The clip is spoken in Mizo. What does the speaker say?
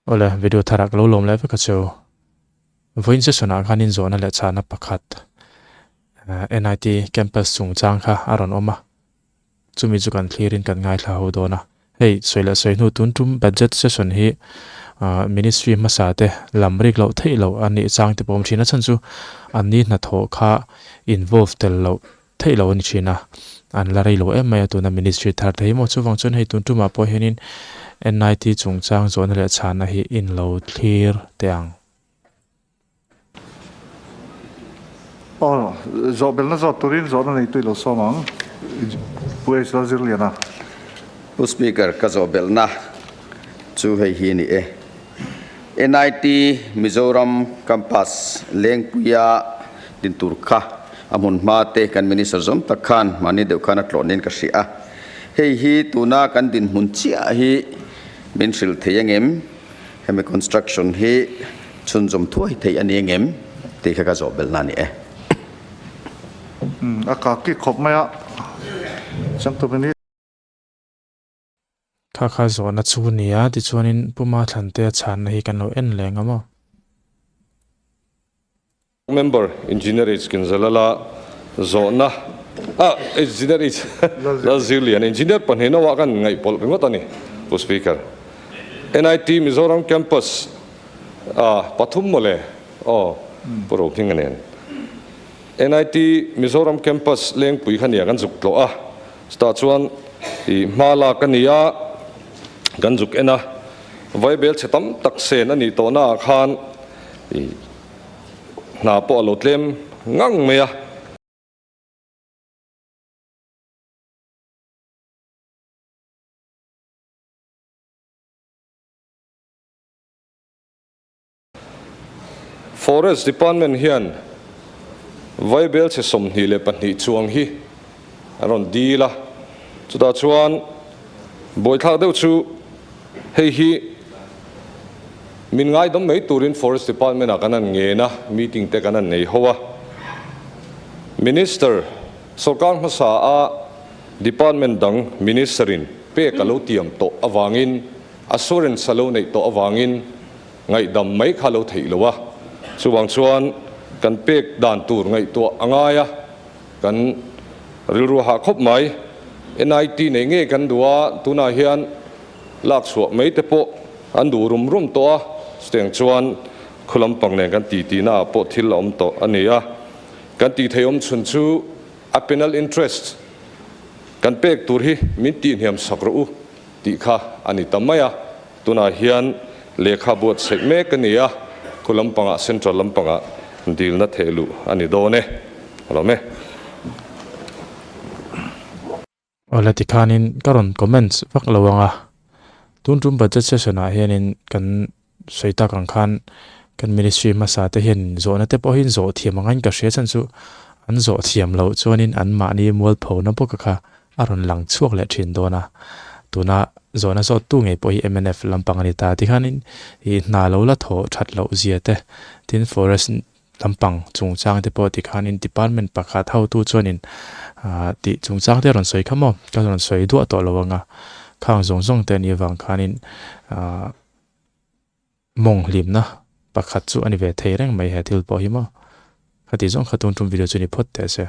Awle, video tharah ka lo lawm leh vek a cheu. Vawiin session ah khanin zawhna leh chhahna pakhat NIT campus chungchang kha a rawn awm a, chumi chu kan thlirin kan ngaithla ho dawn a. Hei, sawi leh sawi hnu tun tum budget session hi ministry hmasa te lam rik loh theih loh a nih chang te pawh awm thin a, chhan chu an ni hnathawh kha involve tel loh theih loh a ni thin a, an la rei lo em mai a tuna ministry thar te hi maw chuvang chuan hei tun tumah pawh hianin NIT chungchang zawhna leh chhanna hi in lo thlir teh ang. Aw, zawh belna zawt turin zawhna neitu i lo sawm ang, Pu H. Lalzirliana. Pu Speaker, ka zawh belhna chu hei hi a ni e. NIT Mizoram Campus Lengpuia din tur kha a hmun hma te kan Minister zawm tak khan mahni deuh khan a tlawh niin ka hria a. Hei hi tuna kan dinhmun chiah hi min hrilh thei angem? Hemi construction hi chhunzawm thuai thei a ni angem? Tih kha ka zawh belhna a ni e. A kaki khawp mai a, changtu Minister. Kha kha zawhna chu nia, tichuanin Pu Mathlantea chhanna hi kan lo en leh ang maw? Member Engineer H Kinzalala zawhna ah Engineer H Lalzirlian Engineer pahnih no ah kan ngaihpawlh ringawt a ni Pu Speaker. NIT Mizoram Campus ah pathum mawle aw Pu Rohminga nen NIT Mizoram Campus Lengpui kha nia kan zuk tlawh a, chutah chuan ih hma lak a ni a, kan zuk en a, vaibel chhe tam tak sen a nih tawh naah khan ih hna pawh a lo tlem ngang mai a. Forest Department hian vaibel chhe 22 chuang hi an rawn dil a, chutah chuan buaithlak deuh chu hei hi min ngaidam mai turin Forest Department ah kan han ngen a, meeting te kan han nei ho a. Minister sawrkar hmasa a Department dang Minister in pek a lo tiam tawh avangin assurance a lo neih tawh avangin ngaihdam mai kha lo theih lo a, chuvang chuan kan pek dan tur ngaihtuah a ngai a, kan rilru hah khawp mai. NIT nei ngei kan duh a, tunah hian lak chhuah mai te pawh an duh rum rum tawh a, chutiang chuan khu lampang nen kan ti tihna ah pawh thil a awm tawh a ni a, kan tih theih awm chhun chu a penal interest kan pek tur hi min tihhniam sak rawh u tih kha a ni ta mai a. Tunah hian lehkha buatsaih mek a ni a, khu lampangah Central lampangah dilna theh luh a ni dawn e. A lawm e. Awle tikhanin ka rawn comments vak lo ang a, tun tum budget session ah hianin kan sawi tak ang khan kan ministry hmasa te hian zawhna te pawh hi an zawh thiam ang a in ka hria chhan chu an zawh thiam loh chuanin an mahni mualphona bawk a kha a rawn lang chhuak leh thin dawn a, tuna zawhna zawttu ngei pawh hi mnf lampang a ni ta tikhanin ih hna lo la thaw that loh zia te tin forest lampang chungchang te pawh tikhanin department pakhat hotu chuanin ah tih chungchang te a rawn sawi kha maw ka rawn sawi duah tawh lo ang a khang zawng zawng te a nih avang khanin ah mawng hlimna pakhat chu a ni ve thei reng mai he thil pawh hi maw khati zawng kha tun tum video chu ni phawt teh se.